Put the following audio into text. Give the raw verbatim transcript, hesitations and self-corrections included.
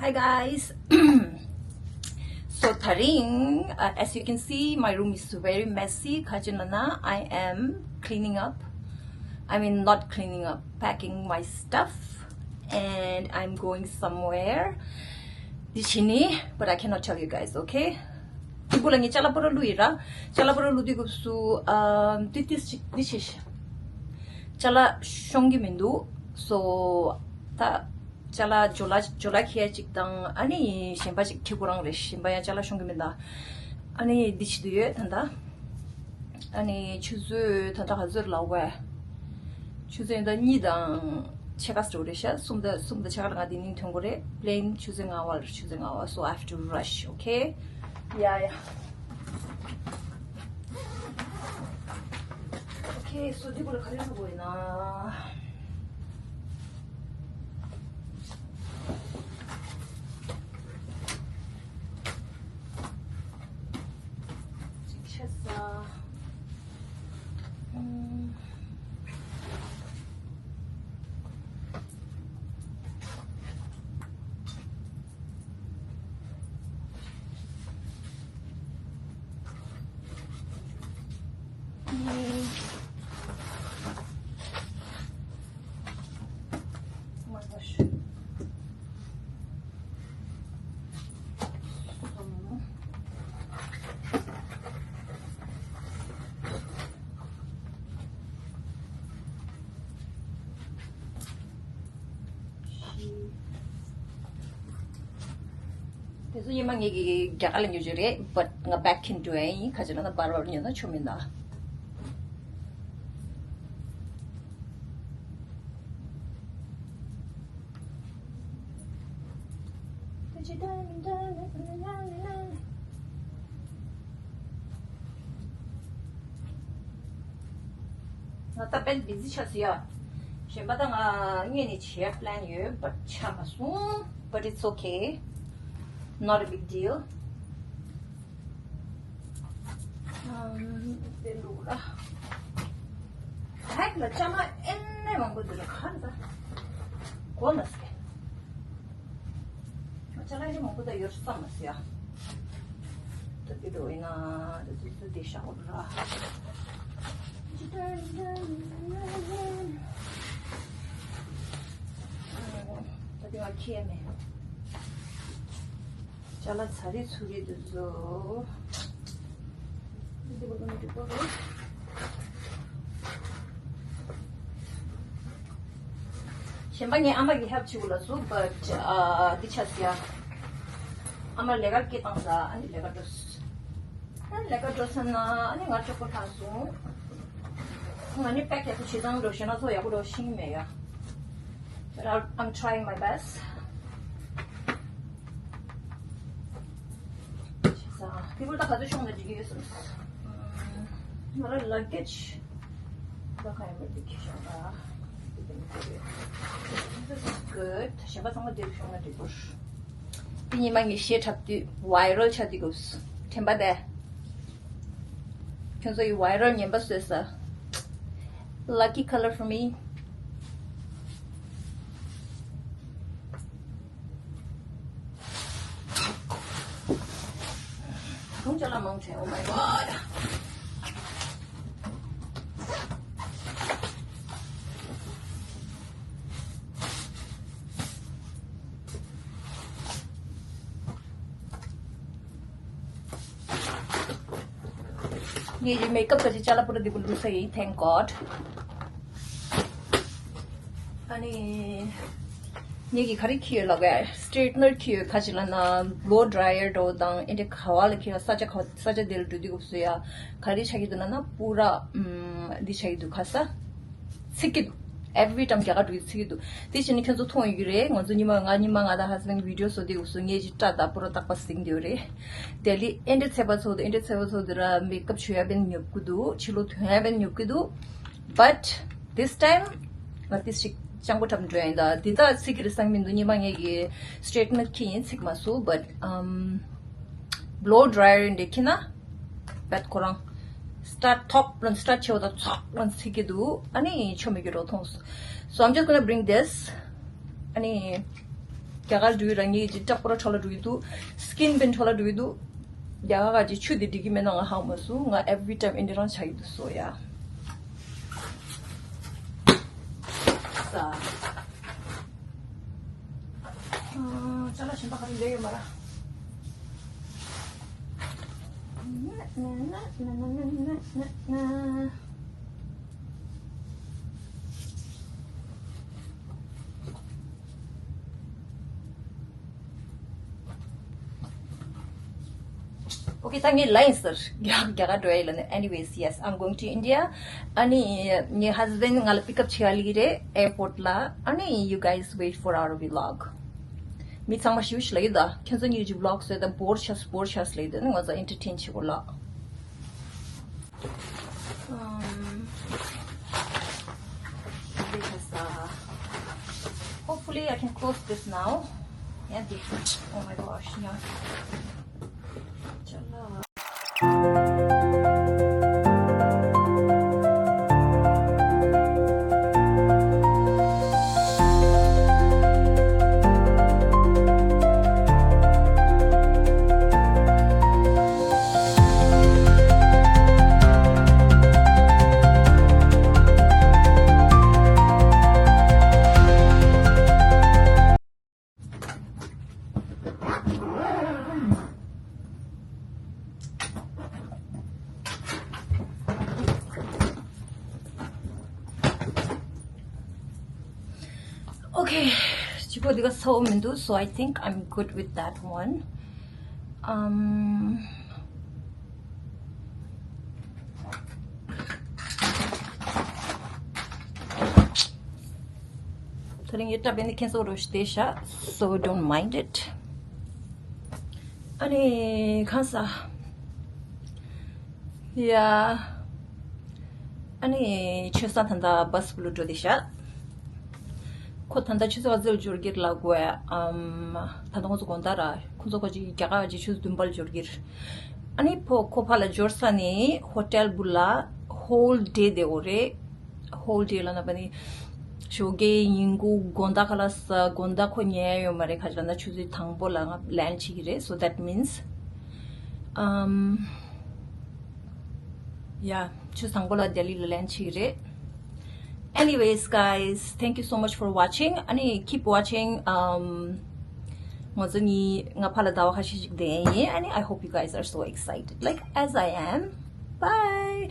Hi guys. So ད་རིང, uh, as you can see, my room is very messy. ག་ཅི་ན་ན། I am cleaning up. I mean, not cleaning up, packing my stuff. And I'm going somewhere. འདི་ཕྱིན་ནི། but I cannot tell you guys, okay? དེ་གུ་ལ་ངས་ཅ་ལག་པོ་ར་བླུགས་ཡིན་ར། ཅ་ལག་པོ་ར་བླུགས་དུས་སྐབས་སུ། um, འདི་ཏིས་ཅིག་འདི་ཞིག་ཅ་ལག་ཤོང་གི་མི་འདུག So ད་ཅ་ལག་ཇོ་ལ་ཇོ་ལ་ཁྱེར་ཅིག་དང་། ཨ་ནི་གཞན་པ་ཅིག་ཁྱེར་ཁོ་རང་རེད། གཞན་པ་ཡང་ཅ་ལག་ཤོང་གི་མི་འདུག་ཨ་ནི་འདི་བྱེད་དུ་ཡོད་ད་ལྟ། ཨ་ནི་ཆུ་ཚོད་ད་ལྟ་ག་ཚོད་ལ་བས། ཆུ་ཚོད་ཡིན་ད་གཉིས་དང་ཕྱེད་ཀ་ཙམ་རེད་ཤག་གསུམ་དང་གསུམ་དང་ཕྱེད་ཀ་ལ་ང་འདི་ནས་ཐོན་དགོས་རེད། plane ཆུ་ཚོད་ལྔ་པ་ལ། ཆུ་ཚོད་ལྔ་པ། so I have to rush, okay? Yeah, yeah. Okay, so འདི་གུ་ལ་ག་རེ་བླུགས་དགོས་ཡིན་ན། ཅིག་ཆེ་ས། ཨུམ། དེ་ཚོ་ཉི་མ་ངེད་ཀྱིས་རྒྱ་གར་ལ་ཉོ་རྒྱུ་རེད། but ང་back in འགྲོ་ཡ་ཡིན། ག་ཅི་ལབ་ན་བར་བར་ཉོ་ན་ཆོ་མིན་ད། ང་ད་དཔེ་busy ཆགས་སོང་ཡ། གཞན་པ་ད་ང་དངོས་གནས་བྱེད་plan ཡོད། but ཆགས་མ་སོང་། but it's okay, not a big deal. ཨམ། དེ་འདུག་ལ། ཧེག་ལ་ཅ་མ་ཨེ་ནས་མང་པོ་འདུག་ལ། ག་རེ་ད་གོ་ན་སྐད། ཅ་ལག་ཞིག་མང་པོ་ད་ཡོད་བསམ་མ་སོང་ཡ། ད་དེ་འདྲ་ཡིན་ན་ད་དུས་ཚོད་དེ་བཞག་དགོས་ར། ད་དེ་ང་ཁྱེར་མེད། ཅ་ལག་ཚ་རེ་ཚུ་རེ་འདུག་ཟོ། འདི་བོ་ནི་འདི་བོ་རེད། གཞན་པ་ངའི་ཨ་མ་གི་help བྱེད་དགོས་ལ་སུ། but ཨ་འདི་ཆ་སི་ཡ། ཨ་མ་ལས་ཀ་སྐད་བཏང་ས། ཨ་ནི་ལས་ཀ་འགྲོ་ས། ཨ་ནི་ལས་ཀ་འགྲོ་ས་ན་ཨ་ནི་ང་གྲོགས་པོ་ལྷག་སོང་། ང་ནི་པེག་ཡག་པོ་བྱེད་སྟངས་འགྲོ་ཤེས་ན་ཚོ་ཡག་པོ་འགྲོ་ཤེས་ཀྱི་མེད་ཡ། But I'll- I'm trying my best. དེ་བོ་ད་ག་ཚོད་ཤོང་ན་འགྲིག་གི་ཡོད་སམ། ང་ལ་luggage ད་ག་ཡང་མི་འགྲིག་གི་ཤོང་ད། This is good. གཞན་པ་ཚང་མ་འདིར་ཤོང་ན་འགྲིག་གོ། དེ་ཉི་མ་ངས་གཞས་འཁྲབ་དུས་viral ཆགས་དུས་སྐབས་སུ་དྲན་པ་དེ། ཁྱོད་ཚོ་ཡི་viral ངན་པ་བཟོས་ས། Lucky color for me. ད་དུང་ཅ་ལག་མང་ཆེ། Oh my god. ངས་ཀྱི་makeup ག་ཅི་ཅ་ལག་པུ་ར་འདི་པུ་ལུ་ས་ཡིན། Thank God. ཨ་ནི། ངས་ཀྱི་ག་རེ་ཁྱེར་ཡོད་ལབ་གས། straightener ཁྱེར་ཡོད། ག་ཅི་ལབ་ན་blow dryer འདྲ་བོ་དང་། ཨེ་འདྲ་ག་བ་ལ་ཁྱེར་ཡོད། ས་ཆ་ག་ས་ཆ་འདི་ལ་འགྲོ་དུས་སྐབས་སུ་ཡ། ག་རེ་ཆགས་ཀྱི་འདུག་ལབ་ན་པུ་ར་ཨམ་འདི་ཆགས་ཀྱི་འདུག་ག་ས། ཚིག་གི་འདུག Every time རྒྱ་གར་འགྲོ་ཡི་ཚིག་གི་འདུག་དེ་བྱས་ནས་ཁྱོད་ཚོ་མཐོང་ཡོད་ཀྱི་རེད། ང་ཚོ་ཉི་མ་ང་ཉི་མ་ང་དང་husband video བཟོ་དུས་སྐབས་སུ་ངས་ཅི་སྐྲ་དང་པུ་ར་རྟག་པར་ཟིན་དེ་རེད། དེ་ལི་ཨེ་འདྲ་ཚད་པ་ཚོ་དེ་ཨེ་འདྲ་ཚད་པ་ཚོ་དེ་ར་makeup བྱོས་ཡ་བན་ཉོབ་ཀི་འདུག་ཕྱི་ལོ་ཐོན་ཡ་བན་ཉོབ་ཀི་འདུག But this time ང་ཏིས་ཞིག་སྤྱང་པོ་འཁྲབ་འགྲོ་ཡིན། ད་འདི་ད་ཚིག་གི་རེ་སང་མི་འདུག་ཉི་མ་ངས་ཀྱི་straightener ཁྱེར་ཡིན། ཚིག་མ་སུ། But ཨམ་blow dryer འདྲ་ཁྱེར་ན། But ཁོ་རང་start top རང་start ཆེ་བ་དང་ཚག་རང་ཚིག་གི་འདུག་ཨ་ནི་ཆོ་མི་གི་རོ་ཐོང་སོ། So I'm just gonna bring this. ཨ་ནི་ རྒྱ་གར་འགྲོ་ཡི་ར་ངའི་ཅི་ཀྲག་པོ་ར་འཕྲོ་ལ་འགྲོ་ཡི་འདུག་སི་ཀིན་པེན་འཕྲོ་ལ་འགྲོ་ཡི་འདུག་རྒྱ་གར་ག་ཅི་ཆུ་དེ་འགྲིག་གི་མེད་ན་ང་ཧ་མ་སུ་ང་every time ཨིན་དི་རང་ཆ་ཡི་འདུག་སོ་ཡ། ས། ཅ་ལག་གཞན་པ་ག་རེ་ལས་ཡོད་མ་ར། Okay, ད་ངའི་ལན་ཟེར་རྒྱ་རྒྱ་གར་འགྲོ་ཡ་ལ་ནི། Anyways, yes, I'm going to India. ཨ་ནི་ངའི་husband ང་ལ་pick up བྱེད་ཡ་ལི་རེད་airport ལ། ཨ་ནི་you guys wait for our vlog. མི་ཚང་མ་ཞུ་ཞུ་ལ་ཡོད་ད། ཁྱོད་ཚོ་གཉིས་ཀྱི་vlog བཟོས་ད་bore ཆགས་bore ཆགས་ལ་ཡོད་ད། ང་ཚོ་entertain བྱེད་དགོས་ལ། Um, this is, uh, hopefully I can close this now. Yeah, this. Oh my gosh, yeah. Okay, གཅིག་པོ་འདི་ག་ཚ་བོ་མི་འདུག so I think I'm good with that one. Um, ད་རིང་ཡོད་ཏྲ་བེ་ནི་ཁེན་སོ་རོ་ཤི་དེ་ཤ so don't mind it. ཨ་ནི་ཁ་ས་ཡ། ཨ་ནི་ཆོས་ས་ད་ལྟ་བ་སི་བླུ་འགྲོ་དེ་ཤ། ཁོ་ད་ལྟ་ཆུ་ཚོད་ག་ཚོད་འབྱོར་གྱིར་ལ་གོ་ཨམ། ད་ལྟ་ཁོ་ཚོ་དགོང་དག་ར་ཁོ་ཚོ་ཁོ་ཅིག་རྒྱ་གར་གྱི་ཆུ་ཚོད་བདུན་པར་འབྱོར་གྱིར། ཨ་ནི་ཕོ་ཁོ་ཕ་ལ་འབྱོར་ས་ནི་ཧོ་ཊེལ་བུ་ལ་whole day དེ་འོ་རེད། whole day ལ་ན་པ་ནི་ཞོགས་ཀའི་ཉིན་གུང་དགོང་དག་ཁ་ལ་ས་དགོང་དག་ཁོ་ཉལ་ཡོད་མ་རེད། ཁ་ཅིག་ལ་ན་ཆུ་ཚོད་དང་པོ་ལ་ང་ལན་བྱེད་ཀྱི་རེད། so that means ཨམ། Yeah, ཆུ་ཚོད་དང་པོ་ལ་ལྡི་ལི་ལ་ལན་བྱེད་ཀྱི་རེད། Anyways, guys, thank you so much for watching. ཨ་ནི་keep watching. Um, ང་ཚོ་གཉིས་ང་ཕ་ལ་ཟླ་བ་ཁ་ཤས་ཤིག་བསྡད་ཡིན། ཨ་ནི་I hope you guys are so excited like as I am. Bye.